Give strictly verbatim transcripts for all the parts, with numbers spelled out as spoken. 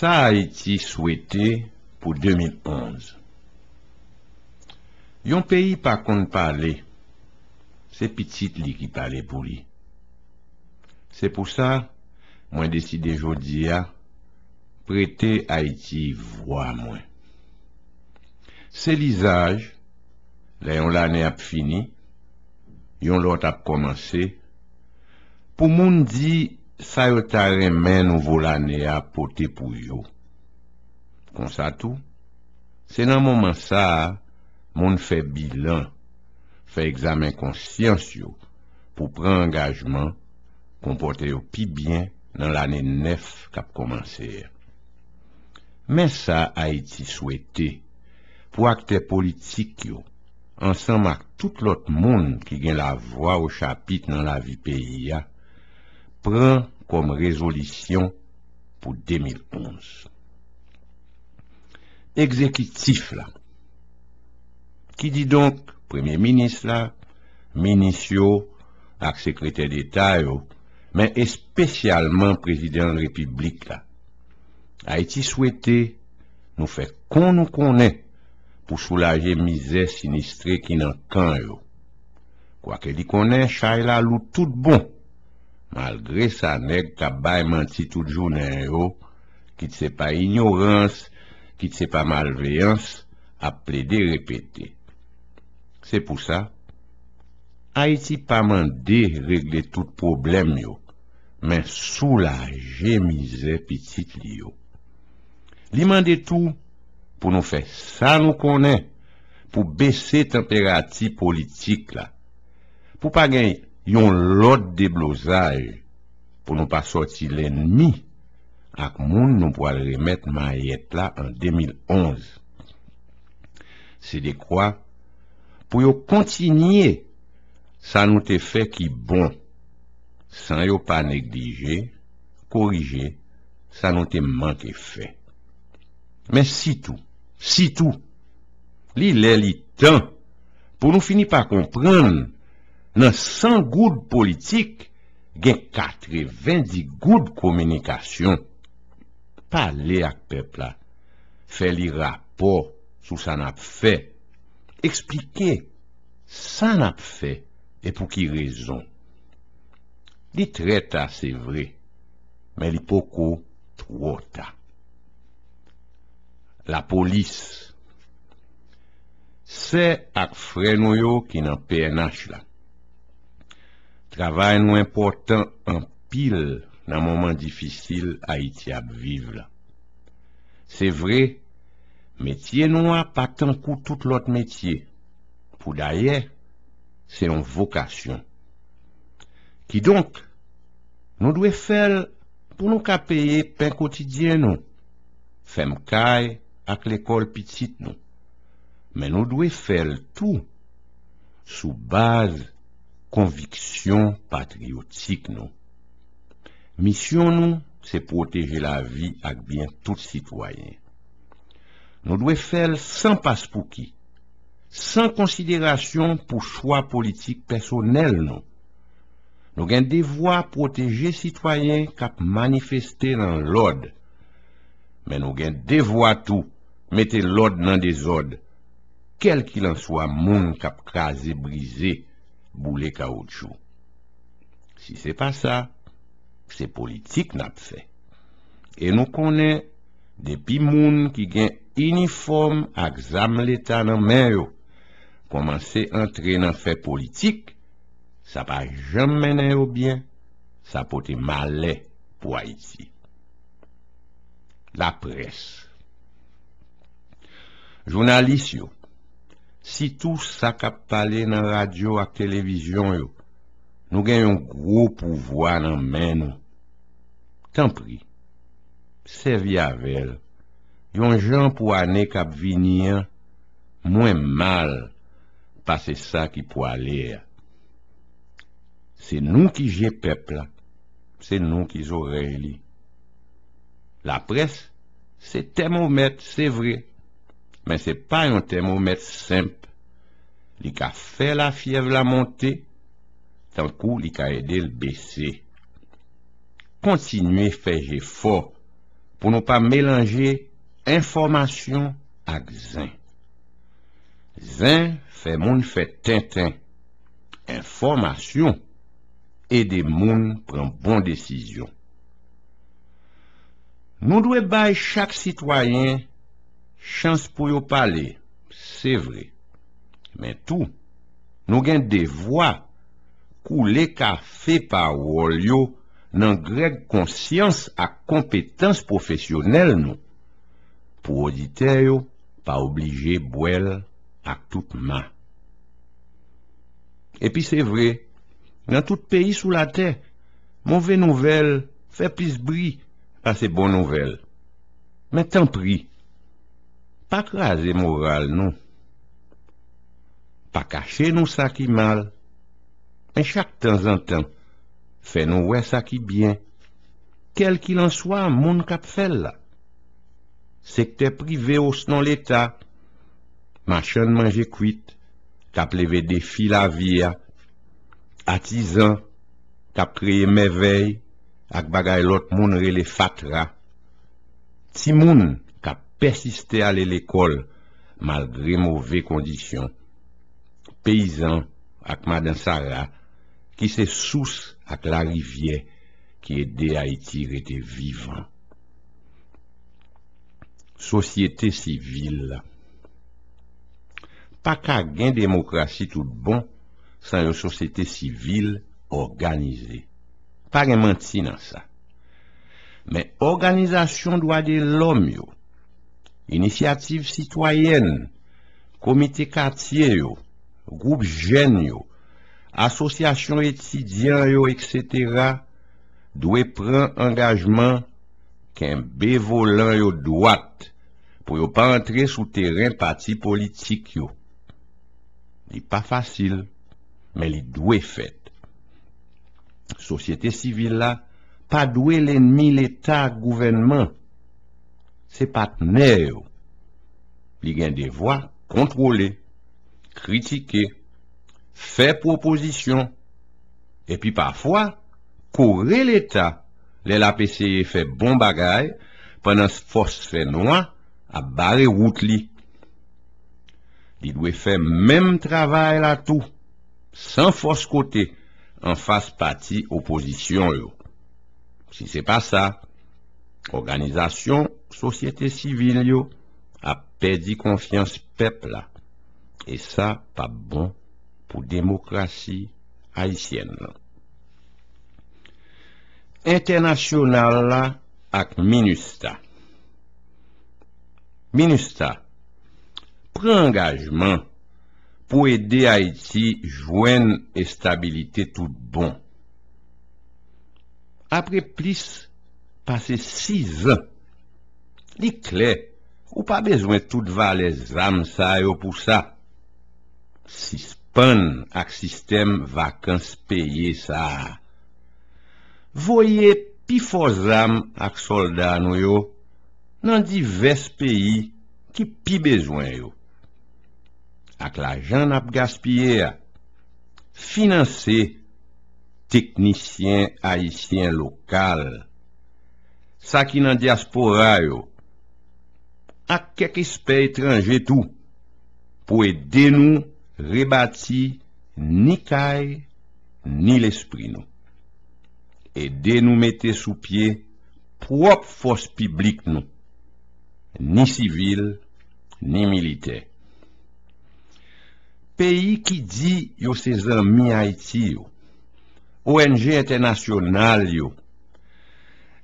Sa Ayiti swete pou de mil onz. Yon peyi pa konn pale, se pitit li ki pale pou li. Se pou sa, mwen deside jodi a prete Ayiti vwa mwen. Se lizaj, lè yon lane ap fini, yon lòt ap kòmanse, pou moun di sa yo ta renmen nouvo lane a pote pou yo. Konsa tou, se nan moman sa a moun fè bilan, fè egzamen konsyans yo, pou pran angajman, konpòte yo pi byen nan lane nèf k ap kòmanse a. Men sa Ayiti swete pou aktè politik yo, ansanm ak tout lòt moun ki gen lavwa ochapit nan lavi peyi a, pran kòm rezolisyon pou de mil onz. Egzekitif la, kididonk premye minis la, minis yo ak sekretè deta yo, men espesyalman prezidan repiblik la. Ayiti swete nou fè kon nou konnen pou soulaje mizè sinistre ki nan kan yo. Kwake li konnen chay la lou tout bon, malgre sa nèg k ap bay manti tout jounen yo, kit se pa inyorans, kit se pa malveyans, ap plede repete. Se pou sa, Ayiti pa mande regle tout pwoblèm yo, men soulaje mizè pitit li yo. Li mande tou pou nou fè sa nou konnen pou bese tanperati politik la, pou pa gen yon lòt deblozaj, pou nou pa sòti lènmi ak moun nou pral remèt mayèt la an de mil onz. Se dekwa pou yo kontinye sa nou te fè ki bon, san yo pa neglije, korije sa nou te manke fè. Men sitou, sitou, li lè li tan pou nou fini pa konprann, nan san goud politik, gen katrevendi goud kominikasyon. Pale ak pèp la, fè li rapò sou sa n ap fè, eksplike sa n ap fè e pou ki rezon. Li trè ta, se vre, men li poko twò ta. Lapolis, sè ak frè nou yo ki nan P N H la, travay nou enpòtan anpil nan moman difisil Ayiti ap viv la. Se vre, metye nou a pa tankou tout lòt metye. Poudayè, se yon vokasyon. Kidonk, nou dwe fè l pou nou ka peye pen kotidyen nou, fèm kay ak lekòl pitit nou. Men nou dwe fè l tou sou baz konviksyon patriyotik nou. Misyon nou se pwoteje lavi ak byen tout sitwayen. Nou dwe fè l san paspouki, san konsiderasyon pou chwa politik pèsonèl nou. Nou gen devwa pwoteje sitwayen k ap manifeste nan lòd, men nou gen devwa tou mete lòd nan dezòd, kèlkilanswa moun k ap kraze brize, boule kawoutchou. Si se pa sa, se politik n ap fè. E nou konnen, depi moun ki gen inifòm ak zam leta nan men yo kòmanse antre nan fè politik, sa pa janm mennen yo byen, sa pote malè pou Ayiti. Laprès. Jounalis yo, sitou sa k ap pale nan radyo ak televizyon yo, nou gen yon gwo pouvwa nan men nou. Tanpri, sèvi avè l yon jan pou ane k ap vini an mwen mal pase sa ki pwale a. Se nou ki je pèp la, se nou ki zòrèy li. Laprès se tèmomèt, se vre, men se pa yon tèmomèt senp. Li ka fè lafyèv la monte, tankou li ka ede l bese. Kontinye fè jefò pou nou pa melanje enfòmasyon ak zen. Zen fè moun fè tenten. Enfòmasyon ede moun pran bon desizyon. Nou dwe bay chak sitwayen chans pou yo pale, se vre. Men tou, nou gen devwa koule kafe pawòl yo nan grèg konsyans ak konpetans pwofesyonèl nou, pou oditè yo pa oblije bwè l ak tout ma. Epi se vre, nan tout peyi sou latè, move nouvèl fè plis bri pase bon nouvèl. Men tanpri, pa kraze moral nou. Pa kache nou sa ki mal, men chak tanzantan, fè nou wè sa ki byen, kèlkilanswa moun k ap fè l la. Sektè prive osnon Leta, machann manje kwit, k ap leve defi lavi a, atizan k ap kreye mèvèy ak bagay lòt moun rele fatra, timoun k ap pèsiste ale lekòl malgre move kondisyon, peyizan ak madan Sara ki se sous ak larivyè ki ede Ayiti rete vivan. Sosyete sivil la. Pa ka gen demokrasi tout bon san yon sosyete sivil òganize. Pa gen manti nan sa. Men òganizasyon dwa de lòm yo, inisyativ sitwayèn, komite katye yo, gwoup jèn yo, asosyasyon etidyan yo, etsetera, dwe pran angajman, kenbe volan yo dwat pou yo pa antre sou teren pati politik yo. Li pa fasil, men li dwe fèt. Sosyete sivil la pa dwe lènmi Leta ak gouvènman. Se patnè yo. Li gen devwa kontwole, kritike, fè pwopozisyon, epi pafwa kore Leta lè l ap eseye fè bon bagay pandan fòs fènwa ap bare wout li. Li dwe fè menm travay la tou, san fòs kote, anfas pati opozisyon yo. Si se pa sa, òganizasyon sosyete sivil yo ap pèdi konfyans pèp la, e sa p ap bon pou demokrasi ayisyèn nan. Entènasyonal la ak minista. Minista, pran angajman pou ede Ayiti jwenn estabilite tout bon. Apre plis pase sizan, li klè ou pa bezwen tout valè zam sa yo pou sa. Sispann ak sistèm vakans peye sa a. Voye pifò zam ak sòlda nou yo nan divès peyi ki pi bezwen yo. Ak lajan n ap gaspiye a, finanse teknisyen ayisyen lokal, sa ki nan dyaspora yo, ak kèk espè etranje tou, pou ede nou rebati ni kay, ni lespri nou. Ede nou mete sou pye pwòp fòs piblik nou, ni sivil, ni militè. Peyi ki di yo se zanmi Ayiti yo, O N G entènasyonal yo,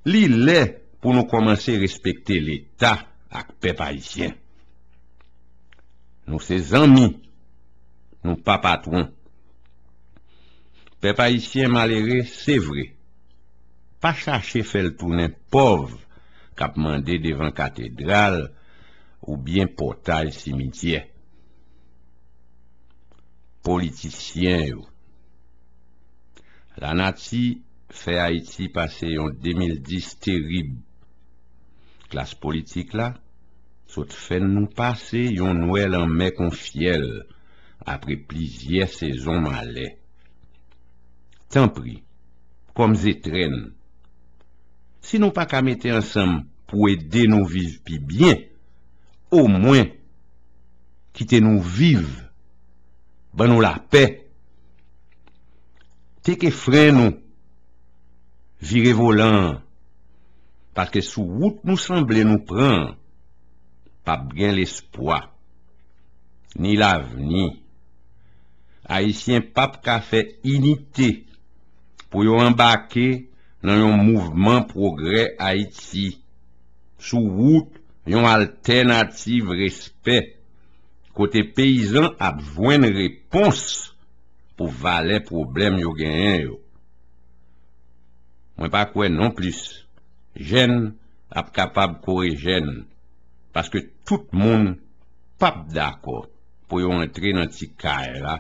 li lè pou nou kòmanse respekte Leta ak pèp ayisyen. Nou se zanmi, nou pa patwon. Pèp ayisyen malere, se vre. Pa chache fè l tounen pòv k ap mande devan katedral oubyen pòtay simityè. Politisyen yo. Lanati fè Ayiti pase yon de mil dis terib. Klas politik la sot fè nou pase yon nwèl anmè kon fyèl apre plizyè sezon malè. Tanpri, kòm zetrèn, si nou pa ka mete ansanm pou ede nou viv pi byen, omwen kite nou viv, ban nou lapè. Teke fren nou, vire volan an, paske sou wout nou sanble nou pran an, p ap gen lespwa, ni lavni. Ayisyen p ap ka fè inite pou yo anbake nan yon mouvman pwogrè Ayiti, sou wout yon altènativ respè, kote peyizan ap jwenn repons pou valè pwoblèm yo genyen yo. Mwen pa kwè non plis jèn ap kapab kore jèn, paske tout moun p ap dakò pou yo antre nan ti kay la,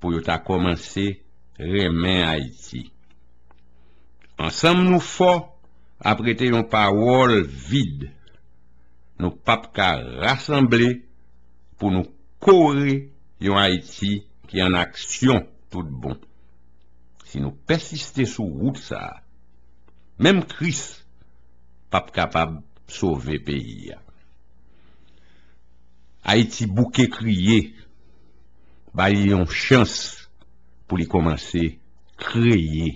pou yo ta kòmanse renmen Ayiti. Ansanm nou fò ap rete yon pawòl vid. Nou p ap ka rasanble pou nou kore yon Ayiti ki an aksyon tout bon. Si nou pèsiste sou wout sa a, menm Kris p ap kapab sove peyi a. Ayiti bouke kriye, ba li yon chans pou li kòmanse kreye.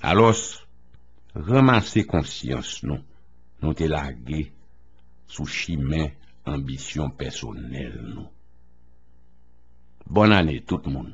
Alòs, ranmase konsyans nou, nou te lage sou chimen anbisyon pèsonèl nou. Bòn ane tout moun.